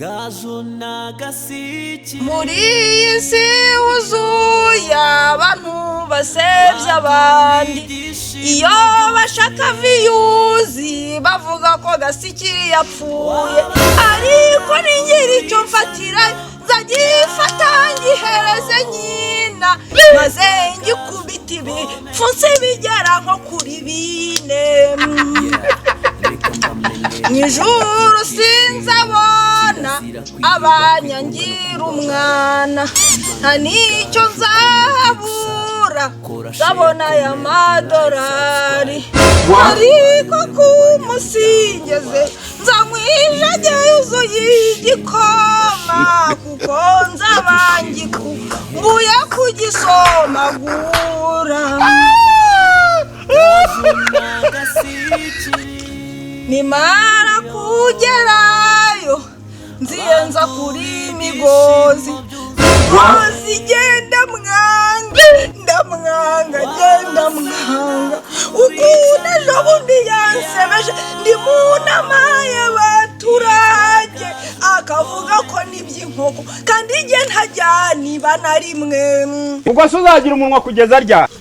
Gaju na Gasiki. Muri iyi si wuzuye abantu basebya abandi, iyo bashaka views bavuga ko Gasikiri yapfuye, ariko ningira icyo mfatira nzagifata ngihereze nyina, maze ngikubita ibipfunsi bigera nko kuri bine. Mu ijuru sinzabona abanyangira umwana, nta n'icyo nzahabura, nzabona aya madorari, ariko kumusingeze nzamwijage yuzuye igikoma, kuko nzaba ngikumbuye kugisomagura. Gaju na Gasiki. Nimara kugerayo nziyenza kuri Migozi. Migozi, genda mwanga, ndamwanga, genda mwanga ukuntu ejo bundi yansebeje ndi mu nama y'abaturage, akavuga ko n'iby'inkoko kandi igihe ntajyaniba na rimwe. Ubwo se uzagira umunwa kugeza ryari?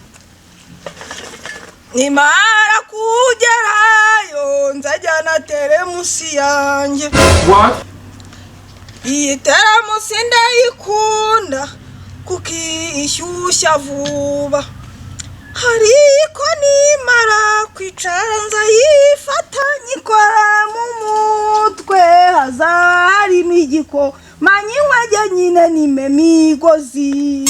Nimara kugerayo nzajyana teremusi yanjye. Iyi teremusi ndayikunda kuko ishyushya vuba, ariko nimara kwicara nzayifata nyikora mu mutwe, hazaba harimo igikoma nyinywe nyine nime Migozi.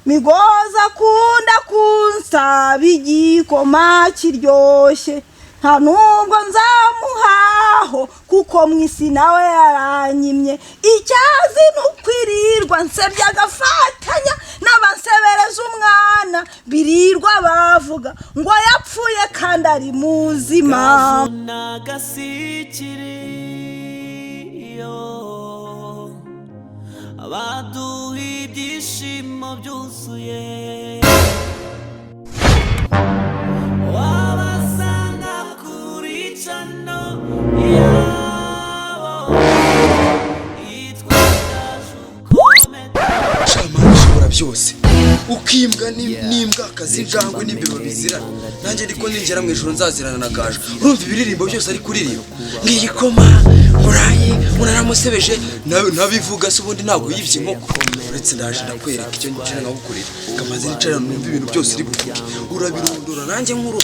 Migozi akunda kunsaba igikoma kiryoshye, nta nubwo nzamuhaho kuko mu isi nawe yaranyimye. Icyazi ni ukwirirwa nsebya agafatanya n'abansebereza umwana, birirwa bavuga ngo yapfuye kandi ari muzima. Gaju na Gasikiri yo baduha ibyishimo byuzuye, wabasanga kuri channel yabo yitwa Gaju Comedy. Camana ishobora byose, ukimbwa n'imbwa akazi, injangwe n'imbeba bizirana. Nanjye ariko ningera mu ijoro nzazirana na Gaju. Urumva ibiririmbo byose ari kuririmba ngiyikoma murayi munaramusebeje nawe ntabivuga se? Ubundi ntabwo yibye inkoko. Uretse ndaje ndakwereka icyo ngira nkagukorera, kamaze nicara numva ibintu byose uri buvuge urabirondora nanjye nkuru.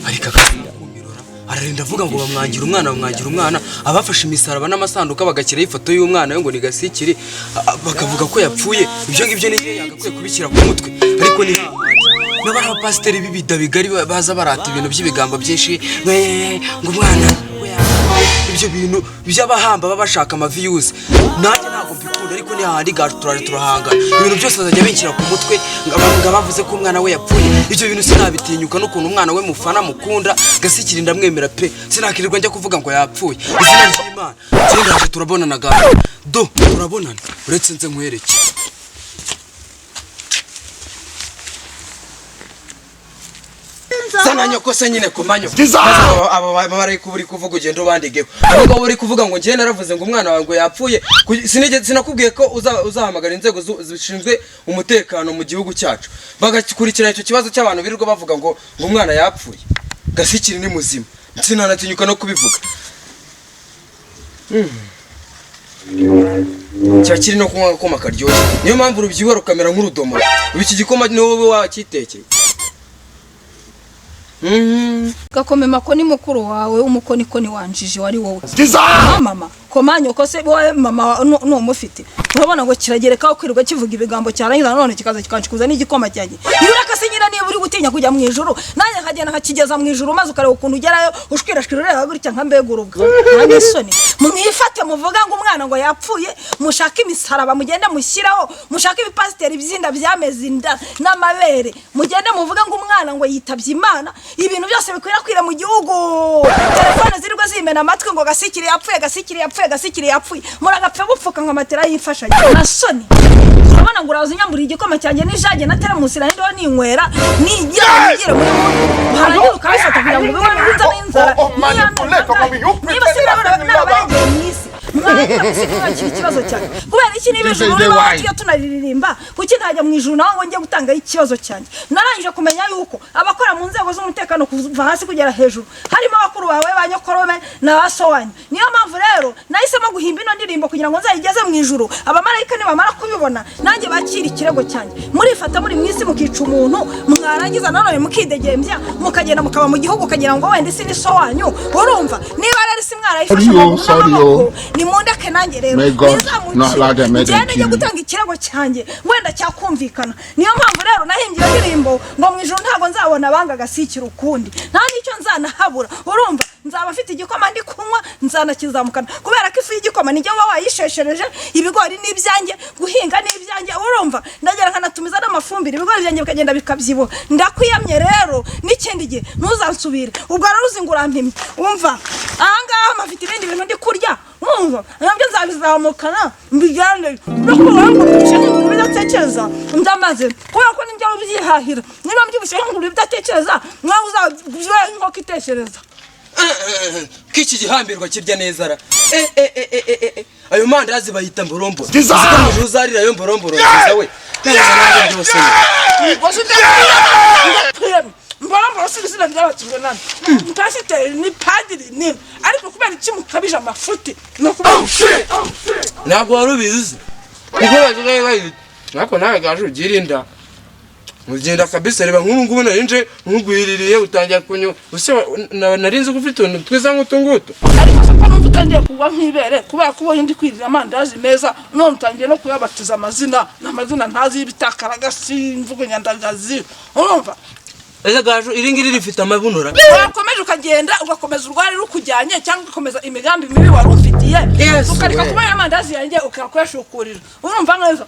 Ariko akakumirora ararinda avuga ngo bamwangira umwana, bamwangira umwana, abafashe imisaraba n'amasanduka bagashyiraho ifoto y'umwana we ngo ni Gasikiri, bakavuga ko yapfuye. Ibyo ngibyo ni yagakwiye kubishyira ku mutwe, ariko ni hahandi n'abari abapasiteri b'ibida bigari baza barata ibintu by'ibigambo byinshi ngo umwana we yapfuye. Ibyo bintu by'abahamba baba bashaka ama views, nanjye ntabwo mbikunda, ariko ni hahandi gacu turaje turahangana. Ibintu byose bazajya binshyira ku mutwe ngo bavuze ko umwana we yapfuye. Ibyo bintu sinabitinyuka n'ukuntu umwana we mufana, mukunda. Gasikiri ndamwemera pe, sinakirirwa njya kuvuga ngo yapfuye. Izina ry'Imana, njye ndaje turabonana. Gacu do turabonana, uretse nze nkwereke. Sana nyoko se nyine ku manyo. Maze aba bari uri kuvuga ugenda ubandigeho, ahubwo uri kuvuga ngo njye naravuze ngo umwana wawe ngo yapfuye. Sinigeze sinakubwiye ko uzahamagara inzego zishinzwe umutekano mu gihugu cyacu bagakurikirana icyo kibazo cy'abantu birirwa bavuga ngo umwana yapfuye? Gasikiri ni muzima, sinanatinyuka no kubivuga. Kiba kiri no kunywa agakoma karyoshye, niyo mpamvu rubyibuha rukamera nk'urudomoro. Ubu iki gikoma ni wowe wakitekeye? Gakomema ko ni mukuru wawe w'umukonikoni wanjije wari wowe mama komanya ko se wowe mama numufite. Urabona ngo kiragerekaho kwirirwa kivuga ibigambo, cyarangiza none kikaza kikanshikuza n'igikoma cyanjye. Niba urakase nyina, niba uri gutinya kujya mu ijuru, nanjye nkagenda nkakigeza mu ijuru, maze ukareba ukuntu ugerayo ushwirashwira ureba gutya nka mbega urubwa. Nta n'isoni? Mwifate muvuga ngo umwana ngo yapfuye, mushake imisaraba mugende mushyiraho, mushake ibipasiteri by'inda byameze inda n'amabere, mugende muvuga ngo umwana ngo yitabye Imana. Ibintu byose bikwirakwira mu gihugu, telefone zirirwa zimena amatwi ngo Gasikiri yapfuye, Gasikiri yapfuye, Gasikiri yapfuye. Muragapfa bupfuka nka matera y'imfashanyo. Nta soni? Urabona ngo uraza unyambura igikoma cyanjye n'ijage na teremusi nari ndiho ninywera, nigira nigire muri muntu, warangiza ukabifata kugira ngo ubeho n'inzara n'inzara. Niba se narabarengeye mu isi. Nibarangiza gusiga ikibazo cyanjye. Kubera iki niba ijuru ribaho tujya tunaririmba, kuki ntajya mu ijuru naho ngo njye gutangayo ikibazo cyanjye? Narangije kumenya yuko abakora mu nzego z'umutekano kuva hasi kugera hejuru harimo abakuru bawe ba nyokorome na ba so wanyu. Niyo mpamvu rero nahisemo guhimba ino ndirimbo kugira ngo nzayigeze mu ijuru, abamarayika nibamara kubibona nanjye bakira ikirego cyanjye. Murifata muri mu isi mukica umuntu, mwarangiza nanone mukidegembya mukagenda mukaba mu gihugu ukagira ngo wenda isi ni so wanyu. Urumva niba rero isi mwarayifashe amaboko, nimundeke nanjye rero nizamukire njye gutanga ikirego cyanjye wenda cyakumvikana. Niyo mpamvu rero nahimbye iyo ndirimbo ngo mu ijuru ntabwo nzabona abanga Gasikiri ukundi, nta n'icyo nzanahabura. Urumva nzaba mfite igikoma ndi kunywa nzanakizamukana, kubera ko ifu y'igikoma nijye uba wayisheshereje, ibigori ni ibyanjye, guhinga ni ibyanjye. Urumva ndagera nkanatumiza n'amafumbire, ibigori byanjye bikagenda bikabyibuha. Ndakwiyamye rero n'ikindi gihe ntuzansubire. Ubwo rero uzi ngo urampimye. Umva ahangaha mafite ibindi bintu ndi kurya, umva nabyo nzabizamukana mbijyane no kubangurukisha nk'ingurube idatekereza ndamaze, kubera ko nijya ubyihahira. Niba mbyibushye nk'ingurube idatekereza, nawe uzabyibuhe nk'inkoko itekereza. K'iki gihambirwa kirya neza ra. Ayo mandazi bayita mborombo. Uziko uzarira ayo mboromboro nziza we. Neza byose. Mboromboro si izina ry'abakinnyi nani. Pasiteri ni padiri ni ariko kubera iki mukabije amafuti no kuba ntabwo wari ubizi. Kuko bazigaye bayita. Ariko nawe gaje ugirinda. Ugenda kabisa reba nk'ubu ngubu narinje nkugwiririye utangira kunywa. Use narinzi ko ufite utuntu twiza nk'utungutu. Ariko se ko numva utangiye kugwa nk'ibere kubera ko ubonye ndi kwirira amandazi meza, none utangiye no kuyabatiza amazina n'amazina ntazi y'ibitakaragasi imvugo nyandagazi. Urumva Ese gaje iri ngiri rifite amabunura. Wakomeje ukagenda ugakomeza urwari rukujyanye cyangwa ugakomeza imigambi mibi wari ufitiye, ukareka kuba amandazi yanjye ukakuyashukurira. Urumva neza?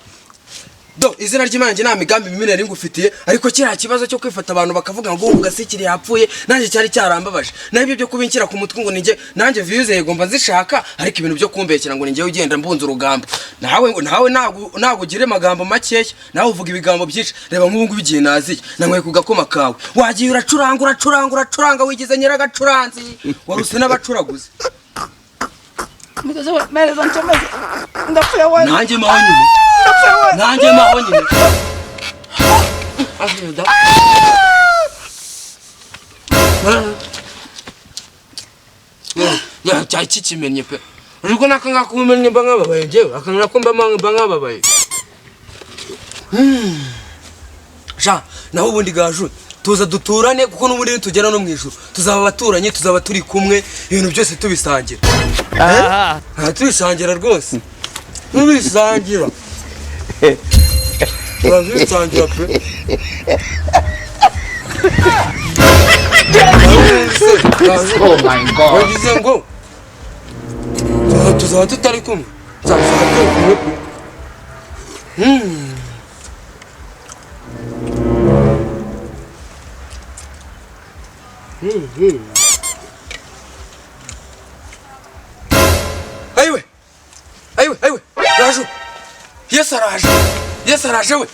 Do izina ry'Imana nge nta migambi mibi nari ngufitiye, ariko kiriya kibazo cyo kwifata abantu bakavuga ngo Gasikiri yapfuye nanjye cyari cyarambabaje. Nabyo byo kubinkira ku mutwe ngo ninjye nanjye views yego mba nzishaka, ariko ibintu byo kumbekera ngo ninjye ugenda mbunza urugamba. Nawe ntabwo ugire amagambo makeya, nawe uvuga ibigambo byinshi. Reba nk'ubu ngubu igihe naziye nanyweye ku gakoma kawe, wagiye uracuranga uracuranga uracuranga wigize nyiragacuranzi, waruse n'abacuraguzi. Nanjye maho nyine. Nanjye maho nyine. Cyari kikimenye pe. Ariko naka ngako umenye mba nkababaye njyewe, aka ngako mba nkababaye. Ja, naho ubundi gaju tuza duturane kuko n'ubundi nitugera no mu ijuru tuzaba abaturanyi, tuzaba turi kumwe, ibintu byose tubisangira. Aha, tubisangira rwose. Tubisangira. Tubisangira pe. Oh my God. Wagize ngo tuzaba tutari kumwe. Tuzaba turi kumwe pe. Ayiwe. Ayiwe, ayiwe. Raju. Yesu araje. Yesu araje we.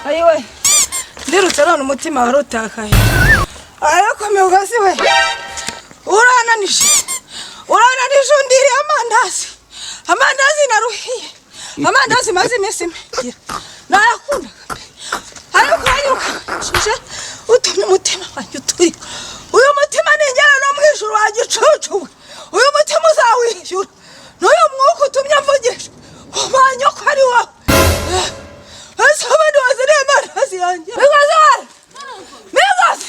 Ayiwe, ndirutse none umutima warutakaye. Ariko migozi we. Urananije, urananije, undiriye amandazi. Amandazi naruhiye, amandazi maze iminsi mpigira, nayakundaga pe, ariko uranyirukishije, utumye umutima wanjye uturika. Uyu mutima ningera no mu ijuru wa gicucu we, uyu mutima uzawishyura n'uyu mwuka utumye mvugisha umwanya ko ari wowe. Ese ubundi waziriye amandazi yanjye? Migozi we, migozi!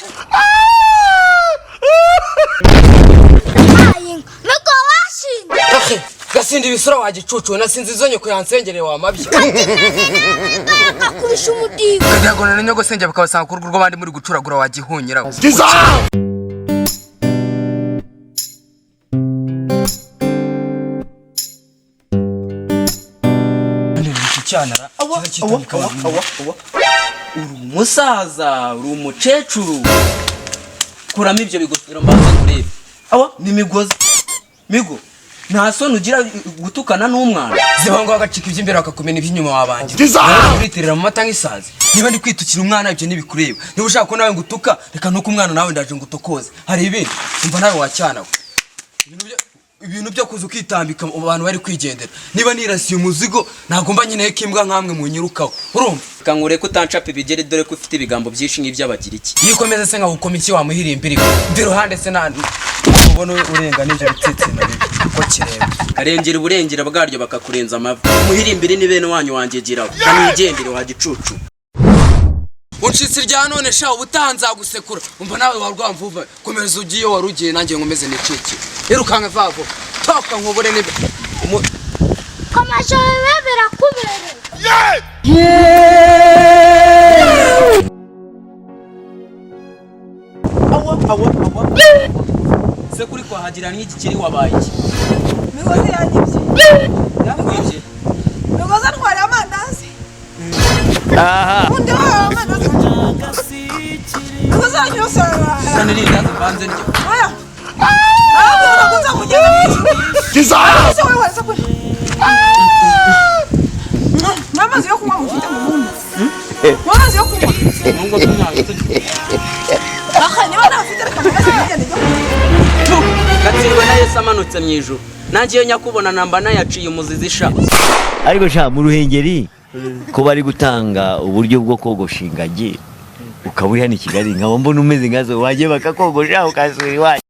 Miko washinze. Gasinda ibisura wa gicucu, nasinze izo nyoko yansengereye wa mabya. Akakubisha umudiho. Kadiagona na nyogosenge bakabasanga ku rugo rw'abandi muri gucuragura wa gihunyiraho. Awa awa awa awa awa, uri umusaza, uri umukecuru, kuramo ibyo bigofero mbanza kurebe. Awa, ni migozi migo, nta soni ugira gutukana n'umwana? Ziba ngo agacika iby'imbere bakakumena iby'inyuma wabangira. Uritirira mu mata nk'isazi. Niba ndi kwitukira umwana, ibyo ntibikureba. Niba ushaka ko nawe ngutuka, reka nuko umwana nawe ndaje ngutokoze. Hari ibindi umva nawe wacyana we. Ibintu byo kuza ukitambika mu bantu bari kwigendera. Niba nirasiye umuzigo, nagomba nyine ko imbwa nkamwe munyirukaho, urumva? Reka nkureke utancapa ibigeri, dore ko ufite ibigambo byinshi nk'iby'abagiriki. Iyo ukomeza se nkagukoma iki wamuhirimbirika? Ndi iruhande se nta ubona urenga n'ibyo bitsitsino bibi ko kireba. Arengera uburengera bwaryo bakakurenza amavi. Umuhirimbiri ni bene wanyu wangegeraho, kanigendere wa gicucu. Uncitse irya none sha, ubutaha nzagusekura. Umva nawe wa rwamvuva, komereza ugiye iyo wari ugiye, nanjye nkomeze nicikire. Irukanka vuba vuba, toka nkubure niba Komasha wewe, birakubereye. Awa awa awa, se kuri kwahagira n'igikeri wabaye iki? Migozi yanyibye. Yakwibye? Migozi antwariye amandazi. Undi wawe amandazi. Migozi yanyu yose. Zana irindazi mbanze ndya. Oya, ahubwo urakunze kugenda mu ijuru. Ese wowe waza kure n'amazi yo kunywa mufite mu bundi? Amazi yo kunywa? Nubwo tumwabitse. Aha niba ntafite, reka nkomeze ngende njye kunywa. Gatsindwe na Yesu amanutse mu ijuru, nanjye iyo nyakubona namba nayaciye umuzizi sha. Ariko sha, mu Ruhengeri ko bari gutanga uburyo bwo kogosha ingagi, ukaba uri hano i Kigali nkaba mbona umeze nkazo, wajya bakakogosha ukasura iwanyu.